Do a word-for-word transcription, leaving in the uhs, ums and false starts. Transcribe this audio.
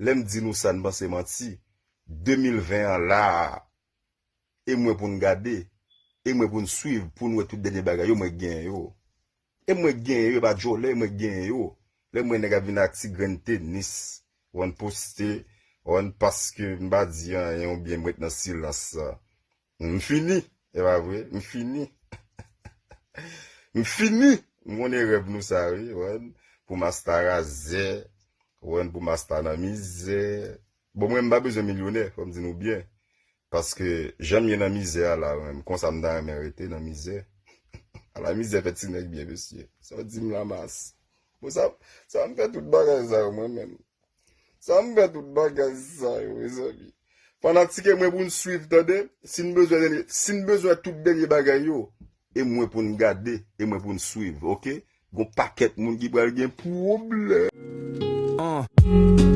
Lè m di nou sa, n panse manti. De mil ven an la a, e mwen pou n gade, e mwen pou n swiv, pou n wè tout dènye bagay yo, mwen k genyen yo. E mwen k genyen yo, e pa djòlè, e mwen k genyen yo. Lè m wè nèg ap vin ak ti grenn tenis, w konn poste, w konn paske m pa di anyen oubyen m ret nan silans. M fini, e pa vre, m fini. M fini. M konnen rèv nou sa, wi, w konn, pou masta razè, w konn, pou masta nan mizè. Bon, mwen, m pa bezwen milyonè, fò m di nou byen. Paske jan m ye nan mizè a la, menm, konsa m ta renmen rete nan mizè. Ala mizè fè ti nèg byen, mesye. Sa w di m la, mas. Bon, sa, sa m fè tout bagay sa yo, mwen menm. Sa m fè tout bagay sa yo, mezanmi. Fanatik e mwen pou n swiv, tande. Si n bezwen, si n bezwen tout dènye bagay yo, e mwen pou n gade, e mwen pou n swiv, oke? Gon pakèt moun ki pral gen pwoblèm. Uh.